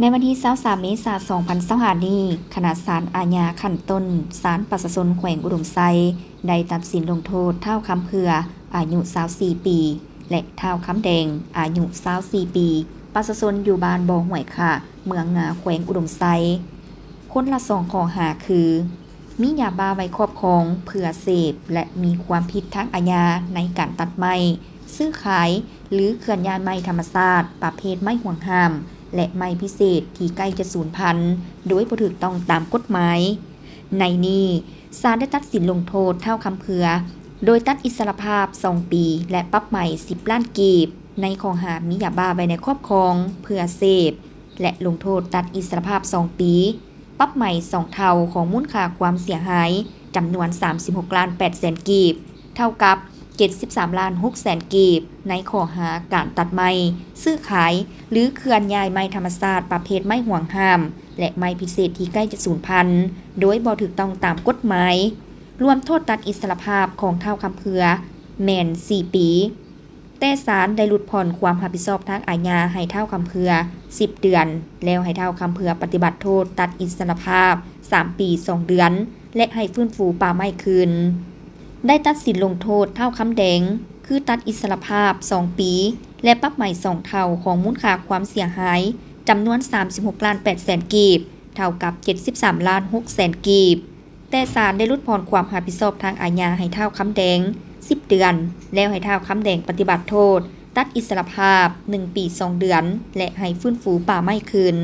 ໃນວັນທີຊາວສາມ ເມສາ ສອງພັນຊາວຫ້ານີ້, ຄະນະສານອາຍາຂັ້ນຕົ້ນ ສານປະຊາຊົນແຂວງອຸດົມໄຊ ໄດ້ຕັດສິນລົງໂທດທ້າວຄຳເຜືອ ອາຍຸຊາວສີ່ປີ ແລະ ທ້າວຄຳແດງ ອາຍຸຊາວສີ່ປີ, ປະຊາຊົນຢູ່ບ້ານບໍ່ຫ້ວຍຂາ, ເມືອງງາ, ແຂວງອຸດົມໄຊ, ຄົນລະສອງຂໍ້ຫາຄື ມີຢາບ້າໄວ້ຄອບຄອງເພື່ອເສບ ແລະ ມີຄວາມຜິດທາງອາຍາໃນການຕັດໄມ້, ຊື້ຂາຍ ຫຼື ເຄື່ອນຍ້າຍໄມ້ທຳມະຊາດປະເພດໄມ້ຫວງຫ້າມ ແລະ ໄມ້ພິເສດທີ່ໃກ້ຈະສູນພັນ ໂດຍບໍ່ຖືກຕ້ອງຕາມກົດໝາຍ. ໃນນີ້, ສານໄດ້ຕັດສິນລົງໂທດທ້າວຄຳເຜືອ ໂດຍຕັດອິດສະຫຼະພາບສອງປີ ແລະ ປັບໃໝສິບລ້ານກີບ ໃນຂໍ້ຫາມີຢາບ້າໄວ້ໃນຄອບຄອງເພື່ອເສບ ແລະ ລົງໂທດຕັດອິດສະຫຼະພາບສອງປີ, ປັບໃໝສອງເທົ່າຂອງມູນຄ່າຄວາມເສຍຫາຍ ຈຳນວນສາມສິບຫົກລ້ານແປດແສນກີບ, ເທົ່າກັບເຈັດສິບສາມລ້ານຫົກແສນກີບ ໃນຂໍ້ຫາການຕັດໄມ້, ຊື້ຂາຍ ຫຼື ເຄື່ອນຍ້າຍໄມ້ທຳມະຊາດປະເພດໄມ້ຫວງຫ້າມ ແລະ ໄມ້ພິເສດທີ່ໃກ້ຈະສູນພັນ ໂດຍບໍ່ຖືກຕ້ອງຕາມກົດໝາຍ. ລວມໂທດຕັດອິດສະຫຼະພາບຂອງທ້າວຄຳເຜືອແມ່ນສີ່ປີ. ແຕ່ສານໄດ້ຫຼຸດຜ່ອນຄວາມຮັບຜິດຊອບທາງອາຍາໃຫ້ທ້າວຄຳເຜືອສິບເດືອນ, ແລ້ວໃຫ້ທ້າວຄຳເຜືອປະຕິບັດໂທດຕັດອິດສະຫຼະພາບສາມປີສອງເດືອນ ແລະ ໃຫ້ຟື້ນຟູປ່າໄມ້ຄືນ. ໄດ້ຕັດສິນລົງໂທດທ້າວຄຳແດງ ຄືຕັດອິດສະຫຼະພາບສອງປີ ແລະ ປັບໃໝສອງເທົ່າຂອງມູນຄ່າຄວາມເສຍຫາຍ ຈຳນວນສາມສິບຫົກລ້ານແປດແສນກີບ, ເທົ່າກັບເຈັດສິບສາມລ້ານຫົກແສນກີບ. ແຕ່ສານໄດ້ຫຼຸດຜ່ອນຄວາມຮັບຜິດຊອບທາງອາຍາໃຫ້ທ້າວຄຳແດງສິບເດືອນ, ແລ້ວໃຫ້ທ້າວຄຳແດງປະຕິບັດໂທດຕັດອິດສະຫຼະພາບໜຶ່ງປີສອງເດືອນ ແລະ ໃຫ້ຟື້ນຟູປ່າໄມ້ຄືນ.